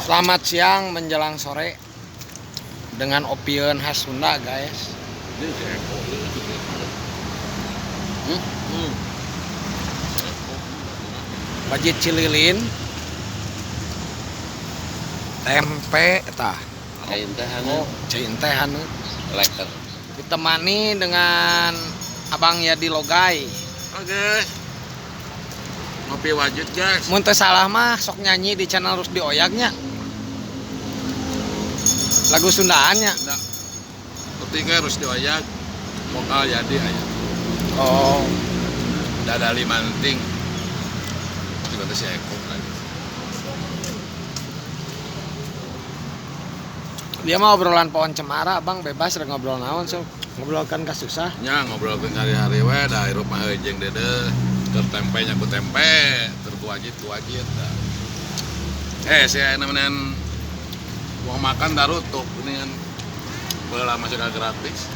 Selamat siang menjelang sore dengan opieun khas Sunda, guys. Wajit cililin, tempe tah. Cai teh haneut. Oh, cai teh haneut. Leker. Ditemani dengan Abang Yadi Logai. Oke. Ngopi wajit, guys. Mun teu salah mah sok nyanyi di channel Rusdi Oyagnya. Lagu Sundaannya. Sunda. Ketiga Rusdi Oyag, vokal Yadi aya. Oh. Dadali manting. Juga teh si Eko lagi. Dia mah obrolan pohon cemara, Bang, bebas rek ngobrol naon sok. Ngobrolkan kasusah. Nya ngobrolkeun hari-hari we da hirup mah jeung dede. Keur tempe nya ku tempe, keur ku wajit ku wajit dah. Si aya namanya uang makan darutup ini kan baheula masih gratis.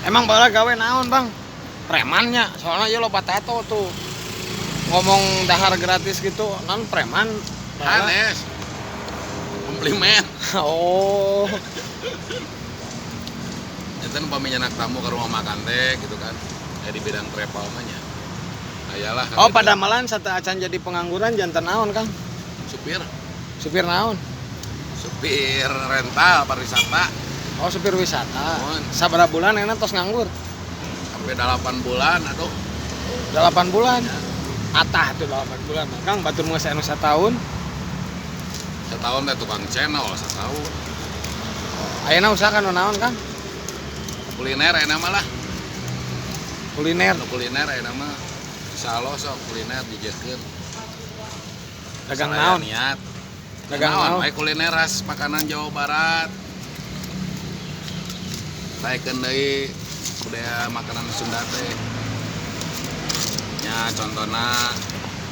Emang baheula gawe naon, Bang? Premannya, soalnya ieu loba tato tuh. Ngomong dahar gratis gitu, non preman. Hanes. Komplimen. Oh. Eta nu pami nyanak tamu ke rumah makan teh gitu kan. Ya di bidang travel mah nya. Ayalah. Oh, pada malan satu acan jadi pengangguran janten naon, Kang? Supir. Supir naon? Supir rental pariwisata. Oh, supir wisata. Mohon. Sabaraha bulan enak tos nganggur? Sampai 8 bulan aduh. 8 bulan. Ya. Atah tuh 8 bulan. Kang batur geus anu satahun. Setahun teh tukang channel setahun. Ayeuna usaha kan naon, Kang? Kuliner ayeuna mah lah. Kuliner. Nu kuliner ayeuna mah. Insyaallah sok kuliner dijekeun. Dagang Saraya naon? Niat. Dagang naon? Bae kuliner khas makanan Jawa Barat. Saekeun deui budaya makanan Sunda teh. Nya contohna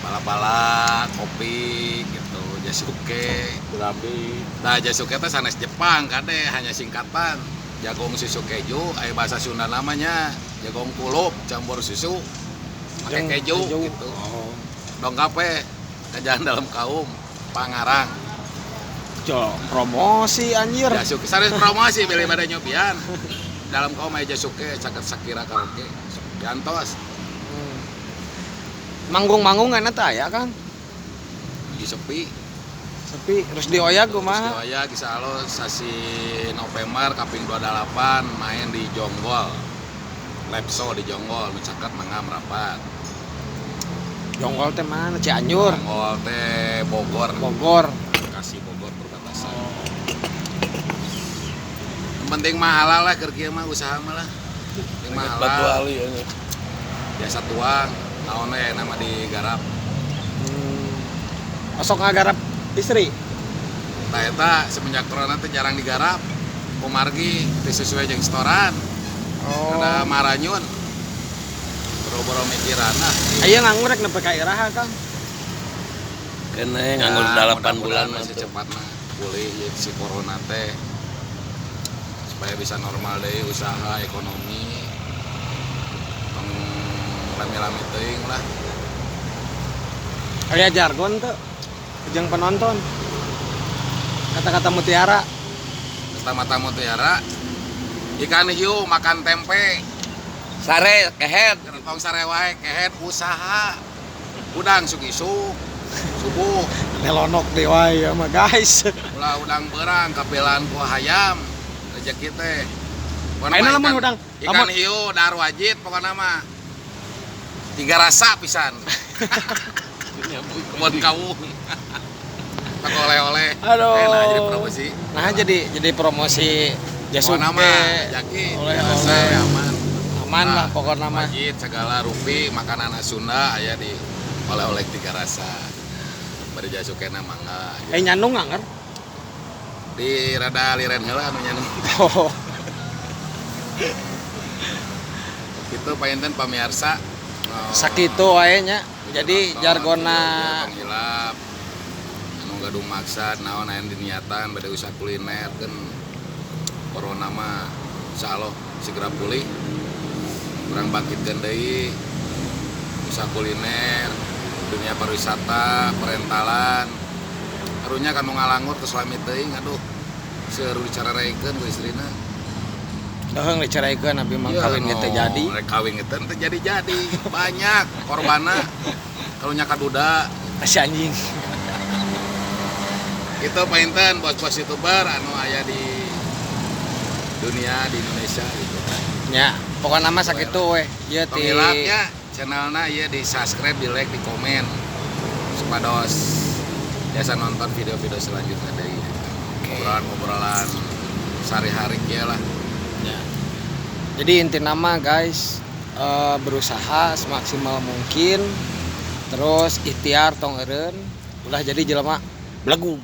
bala-bala, kopi gitu, jasuke, Surabi. Nah, jasuke teh sanes Jepang kade, hanya singkatan. Jagung susu keju, aya bahasa Sunda namanya jagung kulup campur susu pakai keju gitu. Oh. Dongkap we ke jalan dalam kaum Pangarang. Jo, promosi anjir. Jasuke sanes promosi bilih bade nyobian. Dalam kaum aya jasuke caket Sakira karaoke. Diantos. Manggung-manggung enak teh aya, Kang? Lagi sepi. Sepi, Rusdi Oyag kumaha? Rusdi Oyag insyaallah sasi November kaping 28 main di Jonggol. Lepso di Jonggol, nu caket mangga merapat. Jonggol teh mana? Cianjur. Jonggol teh Bogor. Bogor. Bekasi Bogor perbatasan. Yang penting mah halal lah keur kieu mah usaha mah lah. Penting mah Batu halal. Ali ya. Biasa tuang, naon we nama digarap. Osok ngagarap istri. Tah eta semenjak corona teh jarang digarap. Kumargi teu sesuai jeung setoran. Oh. Ada maranyun. Boro-boro mikiran lah. Aya nganggur rek nepi ka iraha, Kang? Kene nganggur Ya, 8 bulan mudah-mudahan mah tuh. secepatna pulih ya, si corona teh supaya bisa normal deui usaha ekonomi. Tong rame-rame teuing lah. Aya jargon tuh jeung penonton. Kata-kata mutiara. Kata-kata mutiara, ikan hiu makan tempe, Sare kehed. tong sare wae kehed usaha. Udang suk isuk, subuh. Nelonok deui wae ya mah, guys. Ulah udang berang kabelan ku hayam rezeki teh. Pokona Ayeuna mah lamun udang, ikan lamun- hiu dahar wajit pokona mah. Tiga rasa pisan. Kebon kawung. Toko oleh-oleh. Aduh. Nah jadi promosi. Nah, jadi promosi jasuke. Pokona mah jaki Oleh-oleh. rasa aman. Aman lah pokokna mah. Wajit segala rupi makanan Sunda aya di oleh-oleh tiga rasa. Bari jasukena mangga. Eh nyandung nganger. Di rada liren heula anu nyandung. Oh. Itu painten pamiarsa. Oh, Sakitu wae nya. Jadi nonton, jargona tong hilap. Anu gaduh maksad naon aya diniatan bade usaha kuliner kan corona mah insyaallah segera pulih. Kurang bangkitkeun deui usaha kuliner, dunia pariwisata, perentalan. Karunya kanu ngalanggur terus lami teuing, aduh, seueur dicararekeun ku istrina. Dohong diceraikeun, abi mah Iya, kawin no, ge teu jadi. Rek kawin ge teu jadi-jadi. Banyak korbanna. Karunya kaduda. Si anjing. Itu painten bos-bos YouTuber anu aya di dunia, di Indonesia gitu. Ya, pokoknya mah sakitu we. Ieu Tong ti hilapnya channelna ieu di subscribe, di like, di komen supados biasa nonton video-video selanjutnya dari Oke. obrolan-obrolan sehari-hari ya lah. Ya. Jadi inti nama guys, berusaha semaksimal mungkin, terus ikhtiar tong eureun, ulah jadi jelema belagu.